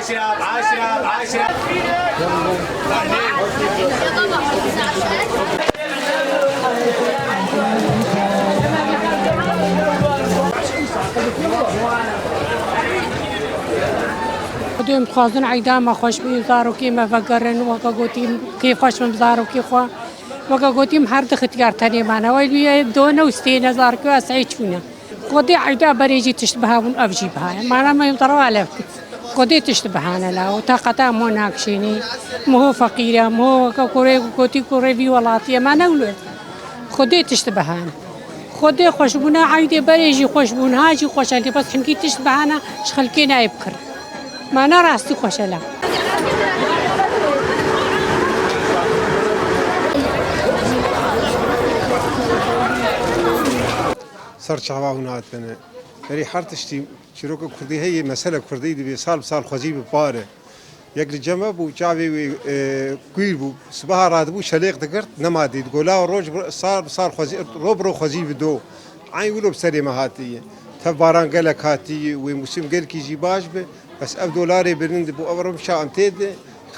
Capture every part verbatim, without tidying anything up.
Xwedê em dixwazin eyda me xweş bî, zarokê me vegerin, weke gotî kêfxweş bin bi zarokê xwe. Weke gotî em her di xityar tenê mane. Wey wî ye done û stêne zarokê we sey çûne. Xwedê eyda berê jî tişt biha bûn, ev jî biha ye. Mana me em te re alev kir. Xwedê tişt bihane la û taqeta em ho nakişênî. Em ho feqîr e, em ho weke kurê gotî kurê vî welatî ye. Me ne wilo. Xwedê tişt bihane. Xwedê xweşbûna eydê berê jî xweş bûn, ha jî xweş e, lê bes hinkî tişt bihane ji xelkê nayê bikir. Mana rastî xweş e la. Ser çava hûn hatine. Berî her tiştî çîroka kurdî heye, mesela kurdî dibê sal bi sal xwezî bi pare. Yek li cem me bû, çavê wê, e, kûr bû. Sibeha radibû, şelêq digirt, nema dît. Gola roj bi, sar bi sar xwezî, ro bi ro xwezî bi do. Eyn wilo bi serê me hatiye. Tev baran gelek hatiye, wê mûsim gelkî jî baş bi. Bes ev dolarê bilind bû, ev rewşa em tê de,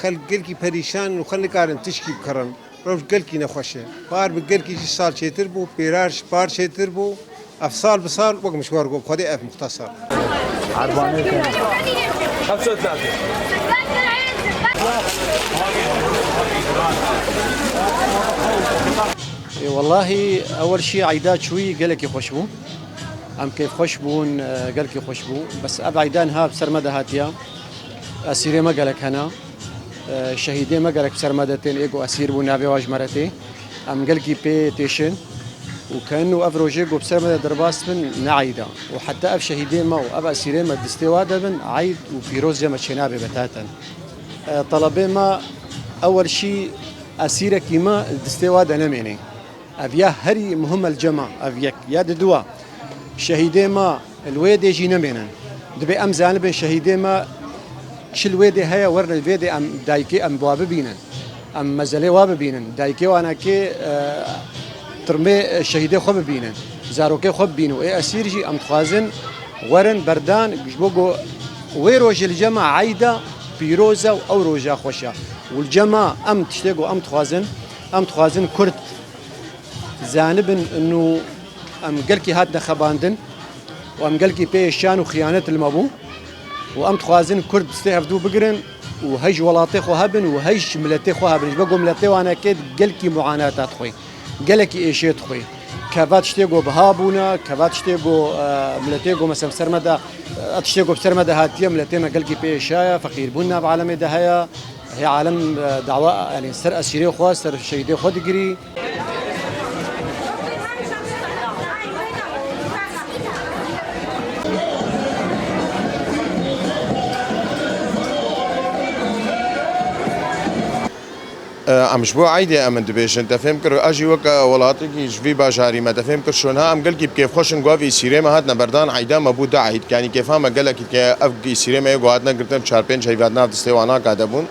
xelk gelkî perîşan in û xelk nikarin tişkî bikirin. Rewş gelkî nexweş e. Par bi gelkî jî sal çêtir bû, pêrar ji par çêtir bû. Ev sal bi sal wek min ji we re got, bi Xwedê ev muxtesar. Erbanê te. Ê, wellahî, ewel şî eyda çûyî gelekî xweş bû. Em kêfxweş bûn, e, gelkî xweş bû. Bes ev eyda niha bi ser me de hatiya. Esîrê me gelek hene. E, şehîdê me gelek bi ser me de tên, ê ku esîr bû, navê wa ji me re tê. Em gelkî pê têşin û ken û ev rojê ku bi ser me de derbas bin, ne eyd e. Û heta ev şehîdê me û ev esîrê me distê wa de bin, eyd û pîrozê me çênabe betaten. E, telebê me ewel şî esîrekî me distê wa de nemêne. Ev ya herî muhim el cema, ev yek. Ya di dua, şehîdê me li wê dê jî nemênin. Dibê em zanibin şehîdê me çi li wê dê heye, werin li vê dê em dayikê em wa bibînin. Em mezelê wa bibînin. Dayikê wanakê, e, tirmê, e, şehîdê xwe bibînin. Zarokê xwe bibînin. Û ê esîr jî em dixwazin werin berdan, ji bo ku wê rojê li cema eyda pîroz e û ew roja xweş e. Û li cema em tiştê ku em dixwazin, em dixwazin Kurd zanibin û em gelkî hatine xebandin û em gelkî pê êşan û xiyanet li me bû û em dixwazin Kurd distê hevdû bigirin û hej welatê xwe hebin û hej miletê xwe hebin. Ji bo ku miletê wanekê gelkî muanata dixwê, gelekî êşê dixwê. Keva tiştê ku biha bûne, keva tiştê ku, e, miletê ku mesela ser me de, e, tiştê ku bi ser me de hatiye, miletê me gelkî pê êşaya, feqîrbûn nav alemê de heye. Hê alem, e, dawa, yanî ser esîrê xwe, ser şehîdê xwe digirî. E, em ji bo eydê em in dibêjin. Te fêm kir, ez jî weke welatekî ji vî bajarî me, te fêm kir, şonha em gelkî bi kêfxweş in, ku ev îsîrê me hatine berdan, eyda me bû du eyd. Yanî kêfa me gelekî dike, ev îsîrê me yê ku hatine girtin, çar pênc heyva di nav distê wana ka de bûn.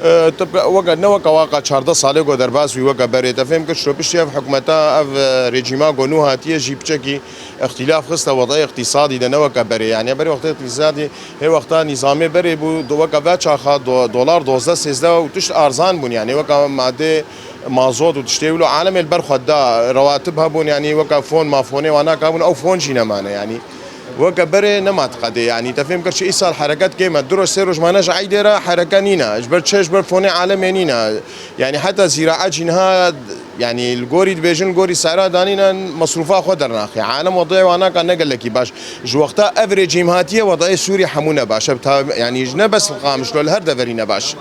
E, tu pe-, weke, ne weke waqa çardeh salê ku derbas bû weke berê. Te fêm kir, şo piştî ev hikûmeta, ev, e, rejîma ku nû hatiye jî piçekî îxtîlaf xiste wedeyê îqtîsadî de, ne weke berê. Yanî berê wextê îqtîsadî, hê wexta nîzamê berê bû, do-, weke ve çaxa do-, dolar dozdeh sêzdeh û tişt arzan bûn. Yanî weke madê mazot û tiştê wilo alemê li ber xwe da, rewatib hebûn, yanî weke fon, mafonê wana kabûn, ew fon jî nemane. Yanî weke berê nema ti qedê, yanî te fêm kir çi îsal hereket kêm e, du roj sê roj mane ji eydê re hereke nîne, ji ber çi, ji ber fonê alemê nîne, yanî heta zîraet jî niha, yanî li gorî dibêjin, li gorî sera danîne, mesrûfa xwe dernaxê. Alem wedeyê wana ka ne gelekî baş. Ji wexta ev rejîm hatiye, wedeyê Sûrî hemû ne baş e. Ta-, yanî ne bes li Qamişlo, li her deverî ne baş.